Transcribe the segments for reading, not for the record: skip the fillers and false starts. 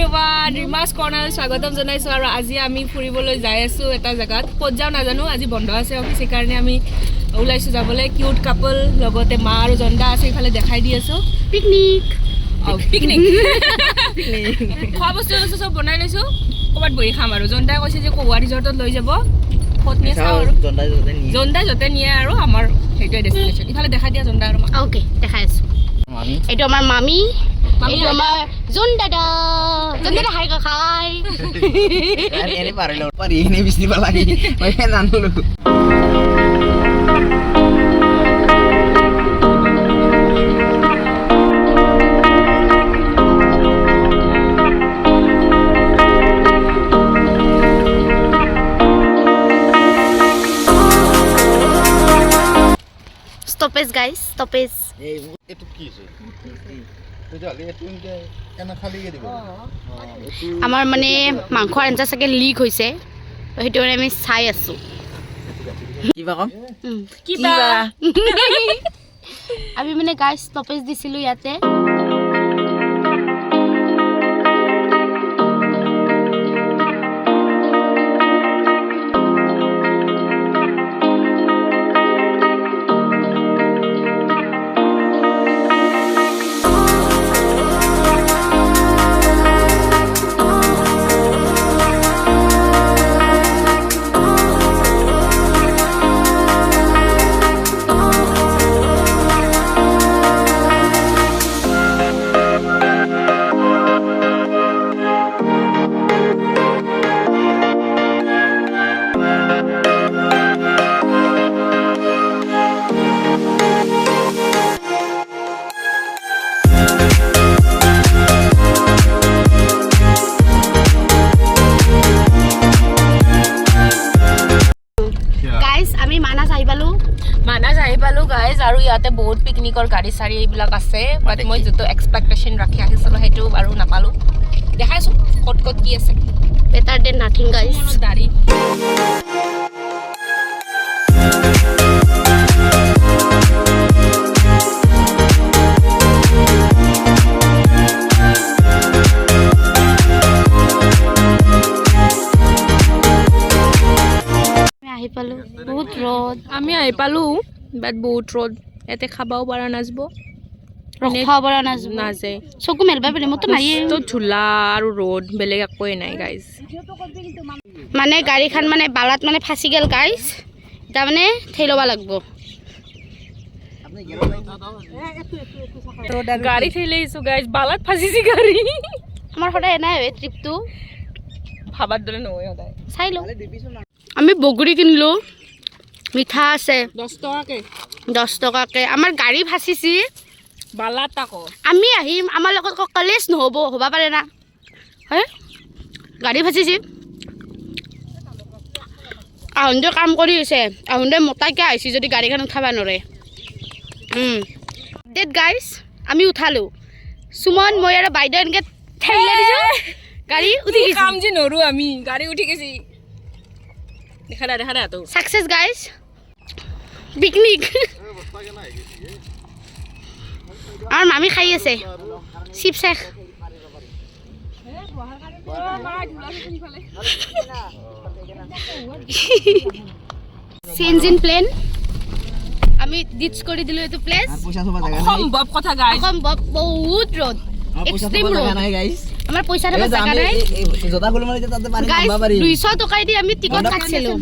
Everyone, ৰিমাছ corner স্বাগতম জনাইছোঁ। আৰু আজি আমি ফুৰিবলৈ যাই আছোঁ এটা জেগাত, ক'ত যাওঁ নাজানো। আজি বন্ধ আছে অফিচ, সেইকাৰণে আমি ওলাইছোঁ যাবলৈ। কিউট কাপল, লগতে মা আৰু জন্দা আছে, ইফালে দেখাই দি আছোঁ। পিকনিক। অঁ, পিকনিক। খোৱা বস্তু চস্তু চব বনাই লৈছোঁ, ক'ৰবাত বহি খাম। আৰু জন্দাই কৈছে যে কৌৱা ৰিজৰ্টত লৈ যাব। ক'ত নিয়ে চাওঁ। আৰু জন্দাই য'তে নিয়ে আৰু আমাৰ সেইটোৱে ডেষ্টিনেশ্যন। ইফালে দেখাই দিয়া জন্দা আৰু মা। অ'কে, দেখাই আছোঁ। এইটো আমাৰ মামী। মামী। এইটো আমাৰ জোন দাদা। জোন দাদা, হাই খাই। এনে পাৰিলো পাৰি এনে বিচনি পালানি মই নানলো। Stoppage guys, stoppage. এইটো কি হৈছে? তেতিয়াহ'লে এইটো এনেকে কেনে খালীকে দিব। আমাৰ মানে মাংসৰ আঞ্জা চাগে লিক হৈছে, তো সেইটো মানে আমি চাই আছোঁ। কিবা কম। কিবা। আমি মানে গাইজ ষ্টপেজ দিছিলোঁ ইয়াতে। গাইজ, আমি মানাছ আহি পালোঁ। মানাছ আহি পালোঁ গাইজ। আৰু ইয়াতে বহুত পিকনিকৰ গাড়ী চাড়ী এইবিলাক আছে, বাট মই যিটো এক্সপেক্টেশ্যন ৰাখি আহিছিলোঁ, সেইটো বাৰু নাপালোঁ। দেখাইছোঁ ক'ত ক'ত কি আছে। Better then nothing guys. সুমনৰ দাড়ি। আমি আহি পালোঁ, বহুত ৰ'দ। আমি আহি পালোঁ, বাট বহুত ৰ'দ। ইয়াতে খাবও পৰা নাযাব। ৰখাব পৰা নাযাব। নাযায়। চকু মেলবাই পাৰিম মোৰতো নাইয়ে। তো ঝোলা আৰু ৰ'দ, বেলেগ একোৱেই নাই গাইজ। মানে গাড়ীখন মানে বালাত মানে ফাঁচি গ'ল গাইজ। এতিয়া মানে ঠেলি ল'ব লাগিব। গাড়ী ঠেলি আহিছোঁ গাইজ, বালাত ফাঁচিছে গাড়ী। আমাৰ সদায় এনাই হয় ট্ৰিপটো। ভাবাৰ দৰে নহয় সদায়। চাই লওঁ। আমি বগৰী কিনিলোঁ, মিঠা আছে। 10 টকাকে। 10 টকাকে। আমাৰ গাড়ী ফাঁচিছি। বালাত আকৌ। আমি আহিম, আমাৰ লগত কলেজ নহ'ব, হ'ব পাৰে না। হে, গাড়ী ফাঁচিছি। আহোঁতে কাম কৰি আছে, আহোঁতে মোটাকৈ আহিছে যদি গাড়ীখন উঠাব নোৱাৰে। ডেট গাইজ, আমি উঠালোঁ। সুমন, মই আৰু বাইদেউ এনেকৈ ঠেলাই দিছোঁ, গাড়ী উঠি গৈছে। কাম যে নৰো আমি, গাড়ী উঠি গৈছি। দেখা দে, দেখা দে তো। Success guys, picnic. আমাৰ মামী খাই আছে চিপছ শেষ। চেঞ্জ ইন প্লেন, আমি ডিচ কৰি দিলোঁ এইটো প্লেচ। পইচা থব জাগা নাই। অসম্ভৱ কথা গাইজ। অসম্ভৱ, বহুত ৰ'দ। আমাৰ পইচা এক্সট্ৰিম থব জাগা ৰ'দ। নাই গাইজ। আমাৰ পইচা থব জাগা নাই। জোতা খুলি মানে তাতে পানী গাইজ, নামবা পাৰিম। 200 টকাই দি আমি টিকট কাটছিলোঁ,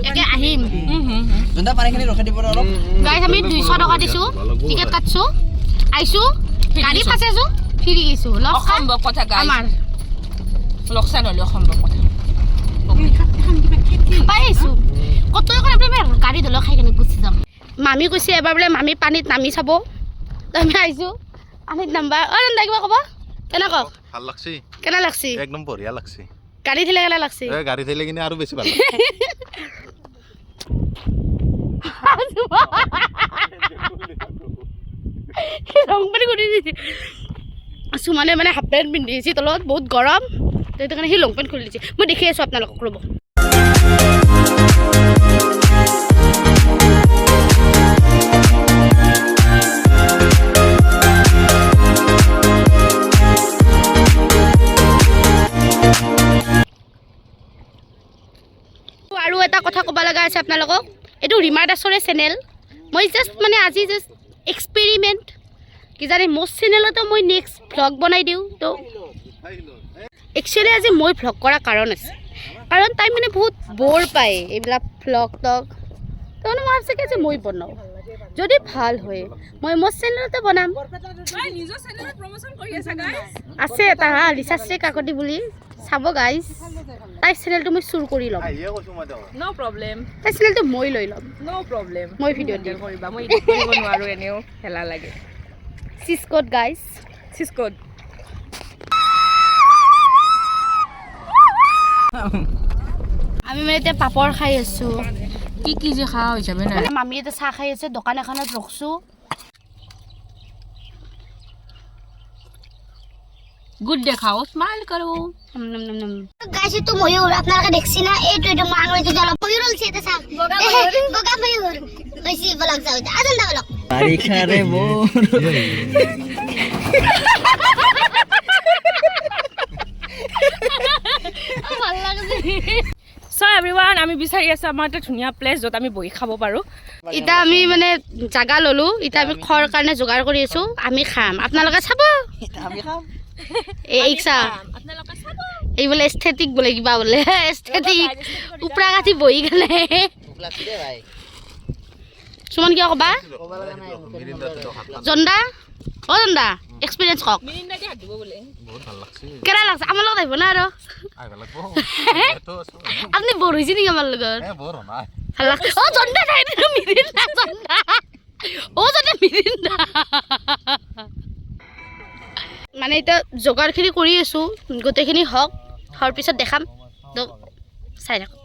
একে আহিম। যোনটা পানীখিনি ৰখাই দিব অলপ। গাইজ, আমি 200 টকা দিছোঁ, টিকট কাটছোঁ, আহিছোঁ, গাড়ী ফাঁচাইছোঁ, ফিৰি গৈছোঁ। লছ অসম্ভৱ কথা গাইজ। আমাৰ। লোকচান হ'লে অসম্ভৱ কথা। পাই আহিছোঁ কত কৰে। আমি গাড়ী ধৰিলেও খাই কেনে গুচি যাম। মামী কৈছে এবাৰ বোলে মামী পানীত নামি চাব, তো আমি আহিছোঁ পানীত নামবা। অ নন্দা, কিবা ক'ব? কেনে কওক। ভাল লাগছি। কেনে লাগছি? একদম বঢ়িয়া লাগছি। গাড়ী দিলে কেনে লাগছি? এই গাড়ী থেলে কিনে আৰু বেছি ভাল লাগছে। ৰং পানী কৰি দিছে। সুমনে মানে হাফ পেণ্ট পিন্ধি আহিছে, তলত বহুত গৰম, তো সেইটো কাৰণে সি লং পেণ্ট খুলি দিছে। মই দেখি আছোঁ আপোনালোকক, ৰ'ব। কথা ক'ব লগা আছে আপোনালোকক। এইটো ৰীমা দাসৰে চেনেল। মই জাষ্ট মানে আজি জাষ্ট এক্সপেৰিমেণ্ট, কিজানি মোৰ চেনেলতো মই নেক্সট ভ্লগ বনাই দিওঁ। তো একচুৱেলি আজি মই ভ্লগ কৰাৰ কাৰণ আছে, কাৰণ তাই মানে বহুত ব'ৰ পায় এইবিলাক ভ্লগ টক। তো মানে মই ভাবিছোঁ কি যে মই বনাওঁ, যদি ভাল হয় মই মোৰ চেনেলতে বনাম। নিজৰ চেনেলত প্ৰমোচন কৰি আছা গাইছ? আছে এটা, হা, লিচাশ্ৰী কাকতি বুলি চাব গাইজ। তাইৰ চেনেলটো মই চুৰ কৰি ল'ম। আহিয়ে কৈছোঁ মই তেওঁক। ন' প্ৰব্লেম। তাইৰ চেনেলটো মই লৈ ল'ম। ন' প্ৰব্লেম। মই ভিডিঅ' দিম। কৰিবা, মই এডিট কৰিব নোৱাৰোঁ, এনেও হেলা লাগে। চিস্কত গাইজ। চিস্কত। আমি মানে এতিয়া পাপৰ খাই আছোঁ। কি কি যে খোৱা হৈ যাবে না। মানে মামী এতিয়া চাহ খাই আছে, দোকান এখনত ৰখছোঁ। গুড দেখাও, স্মাইল কৰো। গাইছ, এইটো ময়ূৰ আপোনালোকে দেখছি না? এইটো এইটো মই আঙুলিটো দি অলপ ময়ূৰ ওলছে, এটা চাওক, বগা ময়ূৰ হৈছে। বলক যাওঁ, আজন্দা বলক। বাৰিষাৰে বৰ ভাল লাগিছে। চ' এভৰিৱান, আমি বিচাৰি আছোঁ আমাৰ এটা ধুনীয়া প্লেচ য'ত আমি বহি খাব পাৰোঁ। এতিয়া আমি মানে জাগা ল'লো, এতিয়া আমি খোৱাৰ কাৰণে যোগাৰ কৰি আছোঁ। আমি খাম, আপোনালোকে চাব। আমি খাম। এই এইক চা। আপোনালোকে চাব। এই বোলে এস্থেটিক বোলে, কিবা বোলে এস্থেটিক, উপৰা কাঠি বহি কেনে। ভোক লাগছে দেই ভাই। সুমন, কিয় ক'বা? ক'ব লগা নাই। জন্দা, অ জন্দা, এক্সপিৰিয়েঞ্চ কওক। মিৰিণ্ডা দি হাত দিব বোলে। বহুত ভাল লাগছে। কেনে লাগছে? আমাৰ লগত আহিব না আৰু? আহিব লাগব। ইয়াতো আছোঁ। আপুনি বৰ হৈছে নেকি আমাৰ লগত? এ বৰ নাই। ভাল লাগছে। অ জন্দা, তাই মিৰিণ্ডা, জন্দা, অ জন্দা, মিৰিণ্ডা। মানে এতিয়া যোগাৰখিনি কৰি আছোঁ, গোটেইখিনি হওক, হোৱাৰ পিছত দেখাম। তো চাই থাকক।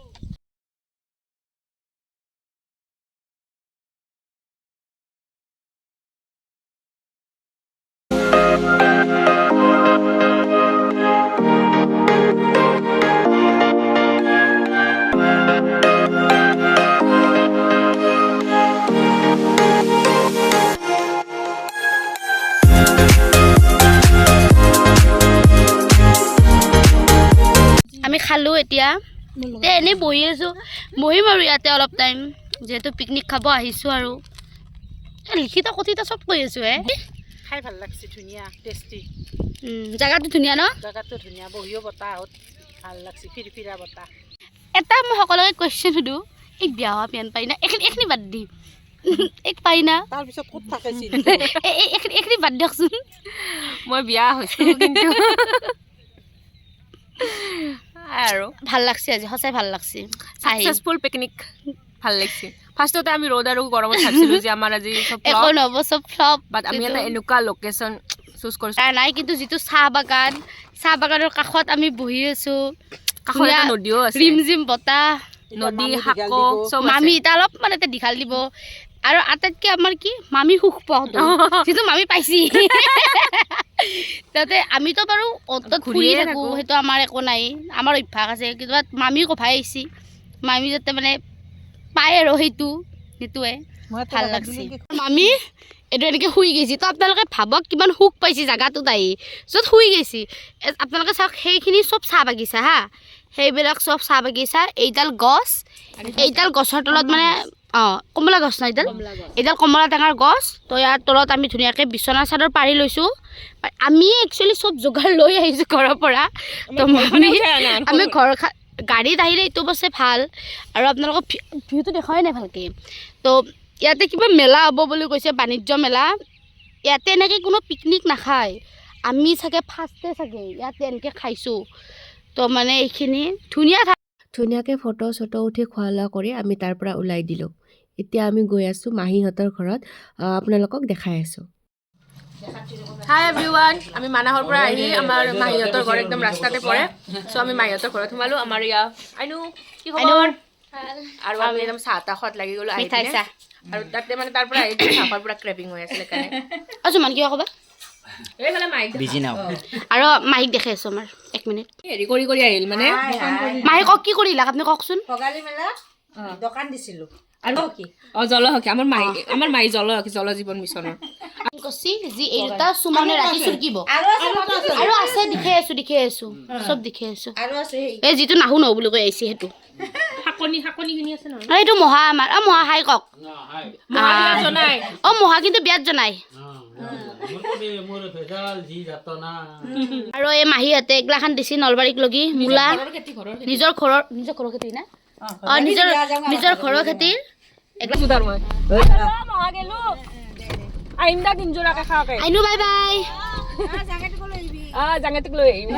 আমি খালোঁ, এতিয়া এতিয়া এনেই বহি আছোঁ। বহিম আৰু ইয়াতে অলপ টাইম, যিহেতু পিকনিক খাব আহিছোঁ। আৰু এ লিখিত কথিত চব কৈ আছোঁ হে। খাই ভাল লাগছে, ধুনীয়া টেষ্টি। জেগাটো ধুনীয়া ন? জেগাটো ধুনীয়া, বহিও বতাহত ভাল লাগছে, ফিৰফিৰা বতাহ। এটা মই সকলোকে কুৱেশ্যন সুধোঁ, এই বিয়া হোৱা পেন পাই না? এইখিনি এইখিনি বাদ দি, এক পাই না? তাৰপিছত ক'ত থাকে? এই এইখিনি এইখিনি বাদ দিয়কচোন। মই বিয়া হৈছোঁ কিন্তু আৰু ভাল লাগছে আজি, সঁচাই ভাল লাগছে আহি। ছাকচেছফুল পিকনিক, ভাল লাগছে। ফাৰ্ষ্টতে আমি ৰ'দ আৰু গৰমত ভাবিছিলোঁ যে আমাৰ আজি চব একো নহ'ব, চব ফ্লপ। বাট আমি এটা এনেকুৱা লোকেশ্যন চুজ কৰিছোঁ। নাই, কিন্তু যিটো চাহ বাগান, চাহ বাগানৰ কাষত আমি বহি আছোঁ। কাষত এটা নদীও আছে। ৰিম জিম বতাহ। নদী, মামী সাঁকো দীঘাল দিব। চব আছে। মামী এতিয়া অলপ মানে এতিয়া দীঘাল দিব। আৰু আটাইতকৈ আমাৰ কি, মামী সুখ পোৱাটো যিটো মামী পাইছি তাতে। আমিতো বাৰু অ'ত ত'ত ঘূৰিয়ে ঘূৰিয়ে থাকোঁ, থাকোঁ। সেইটো আমাৰ একো নাই, আমাৰ অভ্যাস আছে। কিন্তু মামী কভাই আহিছি, মামী যাতে মানে পায় আৰু সেইটো সেইটোৱে ভাল লাগছে। মামী এইটো এনেকৈ শুই গৈছে, তো আপোনালোকে ভাবক কিমান সুখ পাইছে জাগাটোত আহি য'ত শুই গৈছে। আপোনালোকে চাওক, সেইখিনি চব চাহ বাগিচা, হা, সেইবিলাক চব চাহ বাগিচা। এইডাল গছ, এইডাল গছৰ তলত মানে, অঁ, কমলা গছ ন এইডাল? এইডাল কমলা টেঙাৰ গছ। তো ইয়াৰ তলত আমি ধুনীয়াকৈ বিচনা চাদৰ পাৰি লৈছোঁ। আমি একচুৱেলি চব যোগাৰ লৈ আহিছোঁ ঘৰৰ পৰা। তো ঘৰখনে মামী উঠাই আনা। আমি ঘৰ গাড়ীত আহিলে এইটো বস্তু ভাল। আৰু আপোনালোকক ভিউটো দেখুৱাই নাই ভালকৈ। তো ইয়াতে কিবা মেলা হ'ব বুলি কৈছে, বাণিজ্য মেলা। ইয়াতে এনেকৈ কোনো পিকনিক নাখায়, আমি চাগে ফাৰ্ষ্টে চাগে ইয়াতে এনেকৈ খাইছোঁ। তো মানে এইখিনি ধুনীয়া ঠাই। ধুনীয়াকৈ ফটো চটো উঠি খোৱা লোৱা কৰি আমি তাৰ পৰা ওলাই দিলোঁ। এতিয়া আমি গৈ আছোঁ মাহীহঁতৰ ঘৰত, আপোনালোকক দেখাই আছোঁ। হাই এভৰিৱান, আমি মানাহৰ পৰা আহি আমাৰ মাহীহঁতৰ ঘৰ একদম ৰাস্তাতে পৰে। চ' আমি মাহীহঁতৰ ঘৰত সোমালোঁ। আমাৰ ইয়া আইনু, কি খবৰ? আৰু আমি একদম চাহ তাহ খোৱাত লাগি গ'লো আহি মিঠাই পিনে। চাহ। আৰু তাতে মানে তাৰ পৰা আহি চাহ খোৱাৰ পুৰা ক্ৰেভিং হৈ আছিলে কাৰণে। অ জুমান, কিবা ক'বা? এইফালে মাহীক দেখা। Busy now. আৰু মাহীক দেখাই আছোঁ আমাৰ, এক মিনিট। হেৰি কৰি কৰি আহিল মানে। মাহী কওক, কি কৰিলা আপুনি কওকচোন। ভোগালী মেলা দোকান দিছিলোঁ। আৰু অ জলসখী, আমাৰ মাহী জলসখী, জল জীৱন মিছনৰ। কৈছি যি এই দুটা সুমনে ৰাতি চুৰকিব। আৰু আছে, দেখাই আছো, দেখাই আছো, চব দেখাই আছো। আৰু আছে। এই যিটো নাহো নহো বুলি কৈ আহিছে সেইটো। সাঁকো। শাকনিখিনি আছে নহয়। আৰু এইটো মহা আমাৰ। অ মহা, হাই কওক। মহা বিয়াত জনাই। অ মহা কিন্তু বিয়াত জনাই। আৰু এই মাহীহঁতে এইগিলাখান দিছি নলবাৰীক লগি মূলা। ঘৰৰ খেতি, ঘৰৰ খেতি। নিজৰ ঘৰৰ খেতি না? অ, নিজৰ নিজৰ ঘৰৰ খেতিৰ। সুধাৰ মই মহা গেলো, আহিম দা দিনজোৰাকে খাৱাকে। Ainu, bye bye. জাঙেটোক লৈ আহিম।